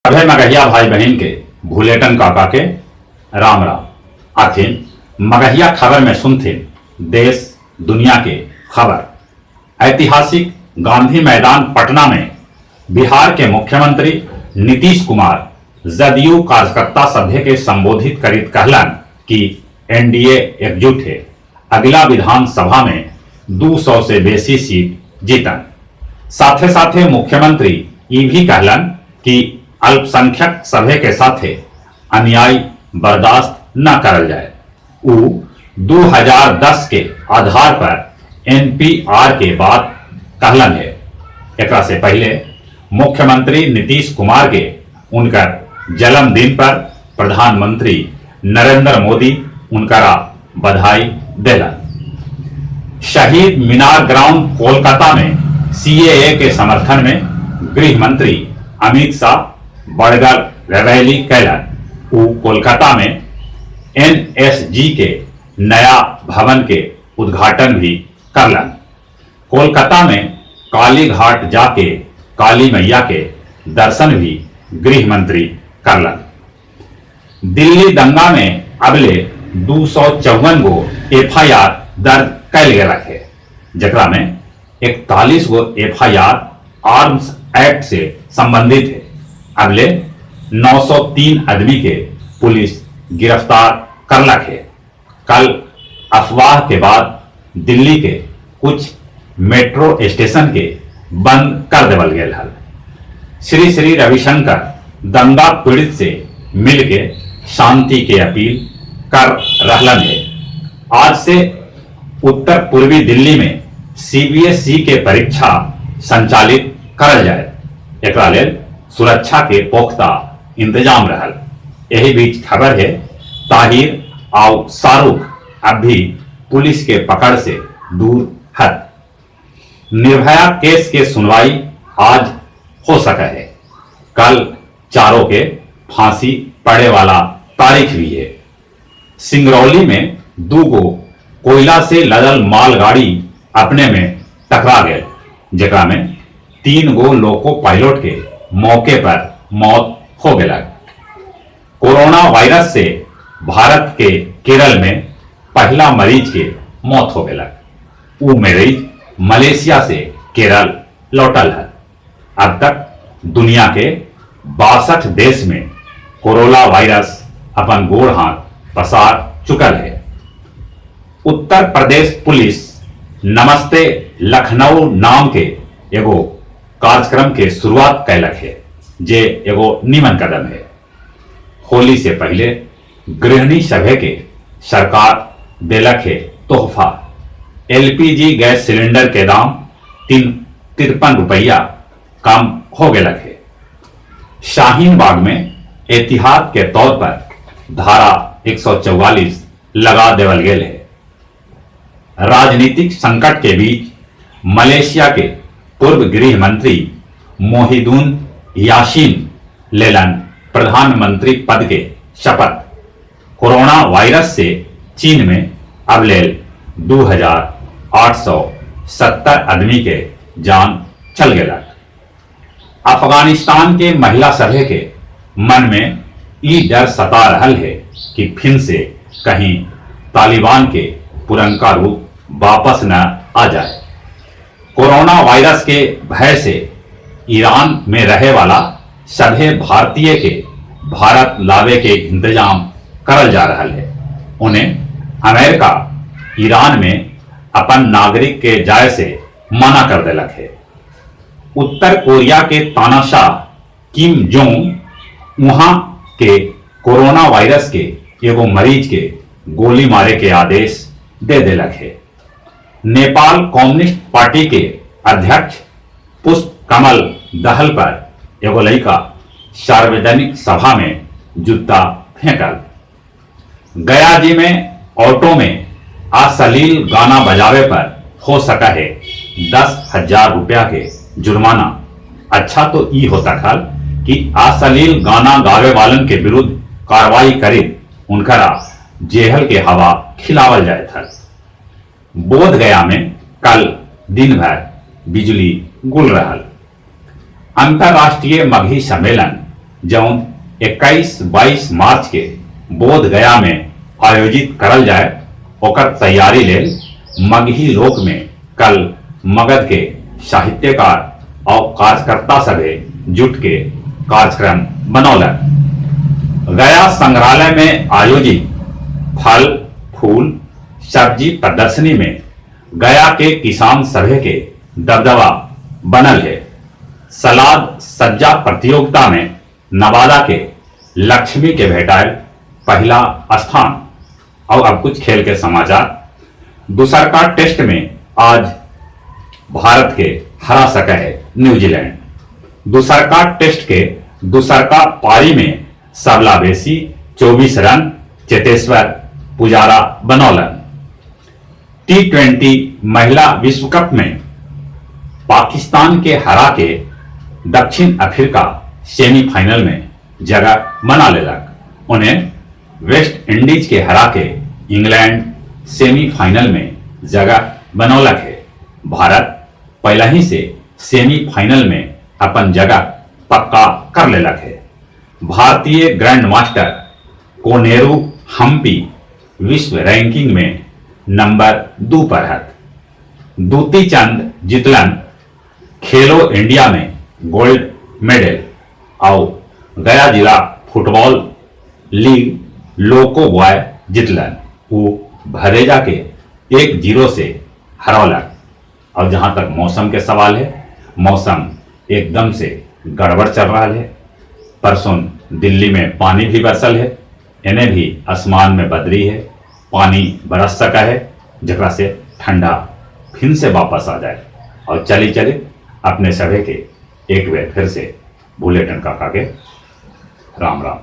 सभे मगहिया भाई बहिन के भुलेटन काका के राम राम। आथिन मगहिया खबर में सुनथिन देश दुनिया के खबर। ऐतिहासिक गांधी मैदान पटना में बिहार के मुख्यमंत्री नीतीश कुमार जदयू कार्यकर्ता सभे के संबोधित करित कहलन कि एनडीए एकजुट हे, अगला विधानसभा में 200 से बेसी सीट जीतन। साथे साथे मुख्यमंत्री ई भी कहलन कि अल्पसंख्यक सभे के साथे अन्याय बर्दाश्त न करल जाए। ऊ 2010 के आधार पर एनपीआर के बात कहलन हे। एकरा से पहले मुख्यमंत्री नीतीश कुमार के उनकर जन्मदिन पर प्रधानमंत्री नरेंद्र मोदी उनकरा बधाई देलन। शहीद मीनार ग्राउंड कोलकाता में सीएए के समर्थन में गृह मंत्री अमित शाह बड़गर रैली कैलन। ऊ कोलकाता में एनएसजी के नया भवन के उद्घाटन भी करलन। कोलकाता में काली घाट जाके काली मैया के दर्शन भी गृह मंत्री करलन। दिल्ली दंगा में अबले 254 गो एफआईआर दर्ज कैल गेलक हे, जकरा में 41 गो एफआईआर आर्म्स एक्ट से संबंधित है। अबले 903 आदमी के पुलिस गिरफ्तार करलक हे। कल अफवाह के बाद दिल्ली के कुछ मेट्रो स्टेशन के बंद कर देवल गेल हल। श्री श्री रविशंकर दंगा पीड़ित से मिलके शांति के अपील कर रहलन है। आज से उत्तर पूर्वी दिल्ली में सीबीएसई के परीक्षा संचालित करल जाए। एकरा लेल सुरक्षा के पुख्ता इंतजाम रहल। यही बीच खबर है, ताहिर आउ शाहरुख अब भी पुलिस के पकड़ से दूर है। निर्भया केस के सुनवाई आज हो सका है। कल चारों के फांसी पड़े वाला तारीख भी है। सिंगरौली में दूगो कोयला से लदल मालगाड़ी अपने में टकरा गए, जेकरा में 3 गो लोको पायलट के मौके पर मौत हो गया। कोरोना वायरस से भारत के केरल में पहला मरीज के मौत हो गया। ऊ मरीज मलेशिया से केरल लौटल है। अब तक दुनिया के 62 देश में कोरोना वायरस अपन गोड़ हाथ पसार चुकल है। उत्तर प्रदेश पुलिस नमस्ते लखनऊ नाम के एगो कार्यक्रम के शुरुआत कैलक है, जे एगो नीमन कदम है। होली से पहले गृहिणी सभे के सरकार देलक है तोहफा। एलपीजी गैस सिलेंडर के दाम 353 रुपया कम हो गया है। शाहीन बाग में एहतियात के तौर पर धारा 144 लगा देवल गेल है। राजनीतिक संकट के बीच मलेशिया के पूर्व गृह मंत्री मोहिदुन यासीन लेलन प्रधानमंत्री पद के शपथ। कोरोना वायरस से चीन में अब लेल 2870 आदमी के जान चल गया। अफगानिस्तान के महिला सभे के मन में ई डर सता रहल है कि फिर से कहीं तालिबान के पुरनका रूप वापस न आ जाए। कोरोना वायरस के भय से ईरान में रहे वाला सभे भारतीय के भारत लावे के इंतजाम करल जा रहा है। उन्हें अमेरिका ईरान में अपन नागरिक के जाय से मना कर देलक है। उत्तर कोरिया के तानाशाह किम जोंग वहां के कोरोना वायरस के एगो मरीज के गोली मारे के आदेश दे देलक है। नेपाल कम्युनिस्ट पार्टी के अध्यक्ष पुष्प कमल दहल पर एगो लड़का सार्वजनिक सभा में जूता फेंकल। गया जी में ऑटो में अश्लील गाना बजावे पर हो सका है 10,000 रुपया के जुर्माना। अच्छा तो ई होता खल कि अश्लील गाना गावे वालन के विरुद्ध कार्रवाई करे उनकरा जेहल के हवा खिलावल जाए थल। बोध गया में कल दिन भर बिजली गुल रहल। अंतर्राष्ट्रीय मगही सम्मेलन जौन 21-22 मार्च के बोध गया में आयोजित करल जाए, ओकर तैयारी लेल मगही लोक में कल मगध के साहित्यकार और कार्यकर्ता सभे जुट के कार्यक्रम बनौलक। गया संग्रहालय में आयोजित फल फूल सब्जी प्रदर्शनी में गया के किसान सभे के दबदबा बनल है। सलाद सज्जा प्रतियोगिता में नवादा के लक्ष्मी के भेटायल पहला स्थान। और अब कुछ खेल के समाचार। दूसरका टेस्ट में आज भारत के हरा सके है न्यूजीलैंड। दूसरका टेस्ट के दूसरका पारी में सबला बेसी 24 रन चेतेश्वर पुजारा बनौलन। T20 महिला विश्व कप में पाकिस्तान के हरा के दक्षिण अफ्रीका सेमीफाइनल में जगह बना लेलक। उन्हें वेस्ट इंडीज के हरा के इंग्लैंड सेमीफाइनल में जगह बनौलक है। भारत पहले ही से सेमीफाइनल में अपन जगह पक्का कर लेलक है। भारतीय ग्रैंड मास्टर कोनेरू हम्पी विश्व रैंकिंग में नंबर 2 पर है। दूती चंद जितलन खेलो इंडिया में गोल्ड मेडल और गया जिला फुटबॉल लीग लोको बॉय जितलन। वो भरेजा के 1-0 से हरौलक। और जहां तक मौसम के सवाल है, मौसम एकदम से गड़बड़ चल रहा है। परसों दिल्ली में पानी भी बरसल है, इन्हें भी आसमान में बदरी है, पानी बरस सका है, जकरा से ठंडा फिर से वापस आ जाए। और चली चले अपने सभी के एक बार फिर से बुलेटिन काका के राम राम।